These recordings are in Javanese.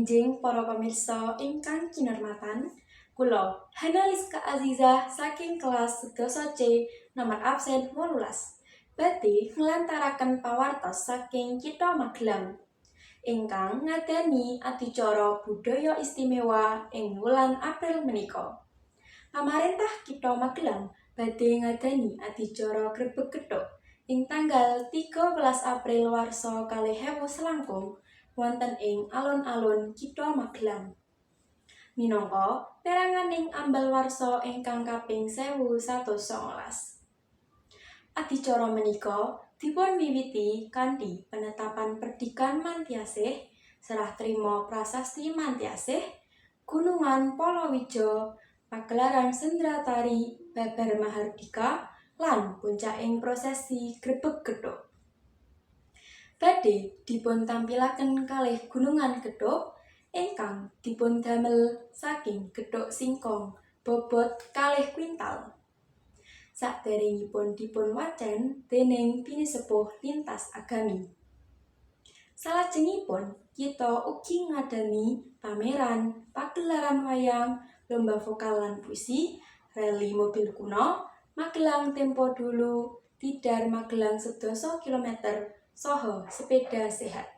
Enjing para pamirsa ingkang kinurmatan, kula Hana Liska Aziza saking kelas 10 C nomor absen 18 badhe nglantaraken pawartos saking Kitha Magelang ingkang ngadani adicara budaya istimewa ing wulan April menika. Pamarentah Kitha Magelang badhe ngadani adicara grebeg gethuk ing tanggal 13 April warsa 2000 selangkung wonten ing alun-alun Kitha Magelang minangka peranganing ambal warsa ingkang kaping 1119. Adicara menika dipunwiwiti kanthi penetapan perdikan Mantyasih, serah trima prasasti Mantyasih, gunungan palawija, pagelaran sendratari babar mahardika lan puncaking prosesi grebeg gethuk. Badhe dipuntampilaken kalih gunungan gethuk ingkang dipundamel saking gethuk singkong bobot 2 kuintal. Saderengipun dipunwacen dening pinisepuh lintas agami. Salajengipun kita ugi ngadani pameran, pagelaran wayang, lomba vokal lan puisi, rally mobil kuno, Magelang Tempo Dulu, Tidar Magelang sedasa kilometer, saha sepeda sehat.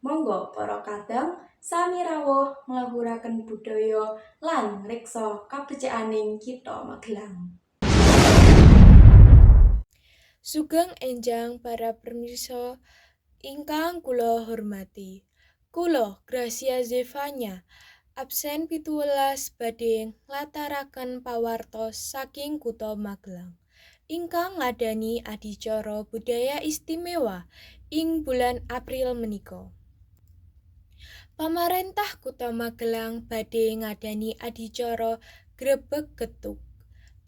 Monggo para kadang sami rawuh ngluhuraken budaya lan ngreksa kabecikaning Kitha Magelang. Sugeng enjang para pamirsa ingkang kula hormati. Kula Gracia Zevanya, absen 17, badhe nglataraken pawartos saking Kutha Magelang ingkang ngadani adicara budaya istimewa ing bulan April menika. Pamarentah Kutha Magelang badhe ngadani adicara grebeg gethuk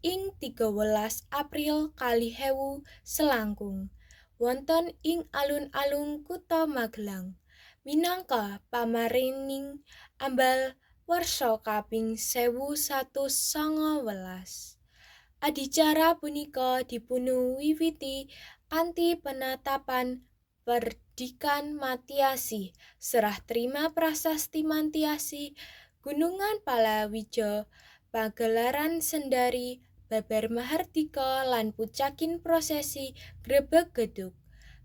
ing 13 April 2000 selangkung wonten ing alun-alun Kutha Magelang minangka pamarining ambal warsa kaping 1119. Adicara punika dipunwiwiti kanthi penetapan perdikan Mantyasih, serah terima prasasti Mantyasih, gunungan palawija, pagelaran sendratari babar mahardika lan pucaking prosesi grebeg gethuk.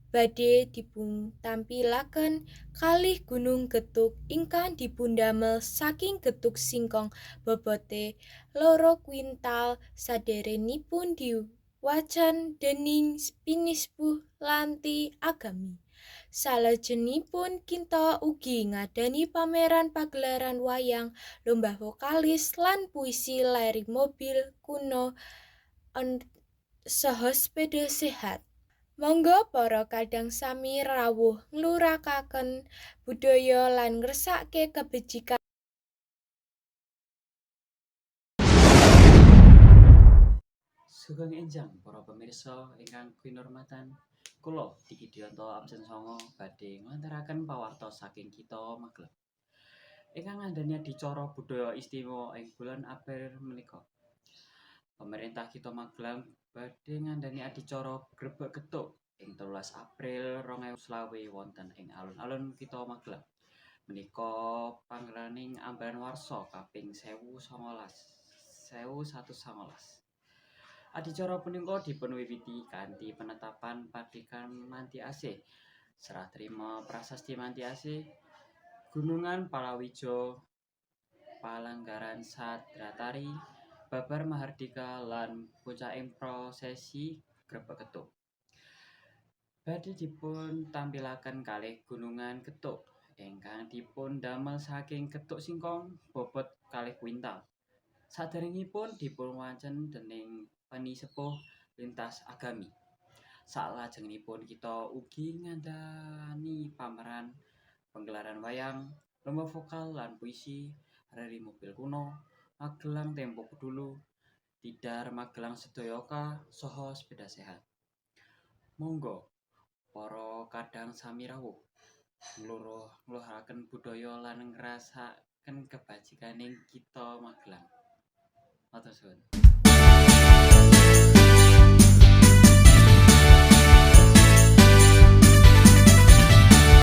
Badhe dipuntampilaken kalih gunung gethuk ingkang dipundamel saking gethuk singkong bobote 2 kuintal saderengipun diwacen dening pinisepuh lanti agami. Salajengipun kita ugi ngadani pameran pagelaran wayang, lomba vokalis lan puisi, rally mobil kuno saha sepeda sehat. Monggo para kadang sami rawuh ngluhuraken budaya lan ngresake kabecikan. Sugeng enjang para pamirsa ingkang kinurmatan. Kula Diki Dianto absen 9 badhe nglantaraken pawartos saking Kitha Magelang ingkang ngandani adicara budaya istimewa ing bulan April menika. Pemerintah Kitha Magelang badhe ngandani adicara grebeg gethuk ing 13 April 2025 wonten ing alun-alun Kitha Magelang. Menika panggelaning ambalan warsa kaping 1019 1119. Adicara punika dipunwiwiti kanthi penetapan perdikan Mantyasih, serah terima prasasti Mantyasih, gunungan palawija, palanggaran sendratari babar mahardika lan pucaking prosesi grebeg gethuk. Badhe dipuntampilaken kalih gunungan gethuk ingkang dipundamel saking gethuk singkong bobot 2 kuintal. Saderengipun dipunwacen dening pinisepuh lintas agami. Salajengipun kita ugi ngandani pameran penggelaran wayang, lomba vokal lan puisi, rally mobil kuno, Magelang Tempo Dulu, Tidar Magelang Sedayaka, saha sepeda sehat. Monggo para kadang sami rawuh ngluhuraken budaya lan ngrasakaken kabecikaning Kitha Magelang. Matur suwun.